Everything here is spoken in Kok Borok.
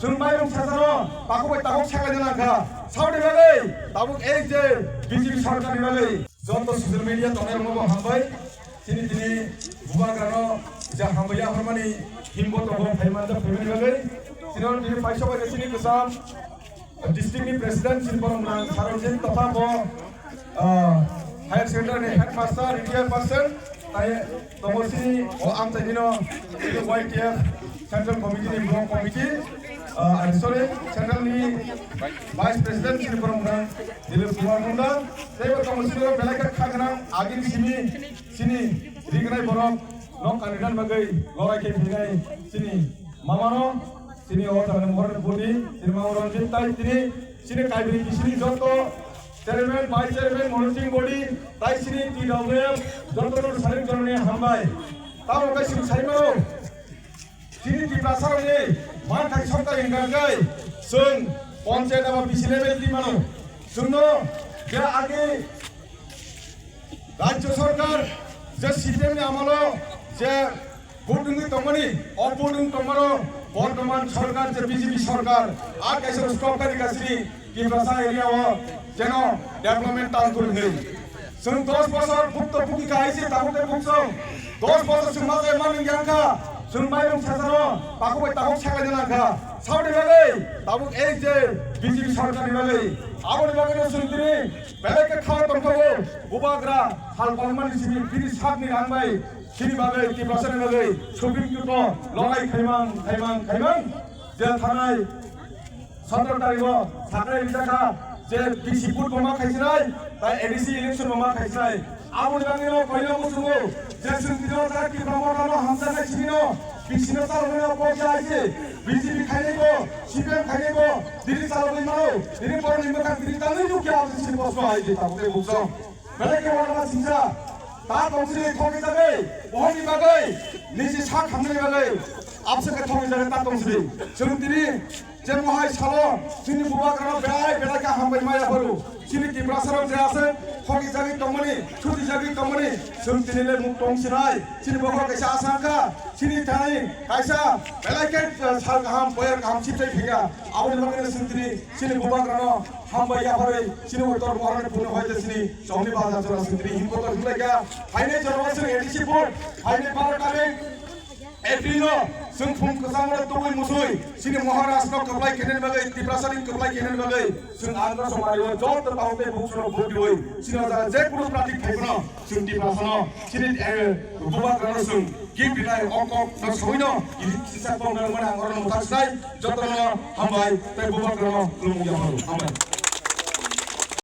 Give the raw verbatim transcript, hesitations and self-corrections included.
Chwng mairung sasano takhuk bai takhuk saklaina nangkha. Saudi bagwi tabuk ei je B J P sarkarni bagwi joto social media tongnai rokno bo hambai. Chini tini bubagrano je hambai ya hormani himbo tongo phaimanjak phaimani bagwi. Chini tini paisa bai chini kwcham district ni president chini borok nang Saranjit Topha bo, ah, higher secondary ni headmaster retired person. Tai tongo chini o amchaini no Y T F Central Committee ni block committee, ah, sorry, Central ni vice president chini borok nang Dilip Kumar Munda. Tei bo tongo chini o belai khe kha gwnang agini simi chini rignai borok nok kanina bagwi lorai khe phinai chini mamano, chini o thani mohor ni budi, chini mama Ranjit tai tini chini kaibri bisini joto chairman, vice chairman, monitoring body, tai chini T W F joto no sarik joroni hambai. Tamo kai sing sai mano. Chini Tiprasa rokni manthai sokta hingka kai sing panchayat aba B C level di mano. Sungno je agi Rajya Sarkar je C P M ni amolo je vote wngwi tongmani, o vote wngwi tongmano bortoman sarkar je B J P sarkar, a kaisa stop kari kasini Tiprasa area o jeno development tang kuri hwnwi. Chwng dos bosor bukto buki kahai se tabuk tei buksong. Dos bosor chwng ma jai mani yang kha. Chwng mairung sasano takhuk bai takhuk saklaina nang kha. Saudi bagwi tabuk ei je B J P sarkarni bagwi. Aboni bagwino chwng tini belai khe kha tongthogo. Bubagra hal bangmani simi bini sakni rang bai chini bagwi Tiprasani bagwi Supreme Court o lorai khaimang, khaimang, khaimang. Je thanai sotoro tarikh o sakrai rijak kha je D C vote bo ma khaisinai, tai A D C election bo ma khaisinai. Aboni bagwi no koino muchungo je chwng tini o jaga Tipra Motha no hamjaknai simi no B C no chaloknai no kok jai se B J P khainai bo, C P M khainai bo, tini chalokwi mano, tini borokni mwkhang tini tangwi nukya aboni sini bosno hai je tabuk tei buksong. Belai khe uanama singsa, ta tongsi thokjagwi, bohorni bagwi, nisi sak hamnani bagwi, abse khe thokjagwi ta tongsi. Chwng tini je mohai salo, chini bubagrano belai belai khe hambai maya phuru. Chini Tiprasarok je ase, thokjagwi tongmani, sutijagwi tongmani, chwng tini le muk tongsinai. Chini bokhorok kaisa asa kha, chini thani kaisa belai khe, eh, sal kaham, boyar kaham siptai phika. Aboni bagwi chwng tini chini bubagrano hambai yapharwi chini uttor mohorni phunu hoite chini chongni bazar jora sindri himbo to himlaikha. Phainai jorao chwng A D C vote, phainai baro tarik April no chwng phung kwchangno tubui musui chini Maharashtra kwplai khenani bagwi, Tiprasani kwplai khenani bagwi chwng Andhra somari o joto tao tei buksuno vote diwi chini o jaga je kunu pratik phaiphano chwng Tiprasano chini, eh, bubagrano chwng gift rinai o kok no sawino sisa kok nangmani ang orono mwthang sinai jotono hambai tei bubagrano khulumung yapharwi hambai.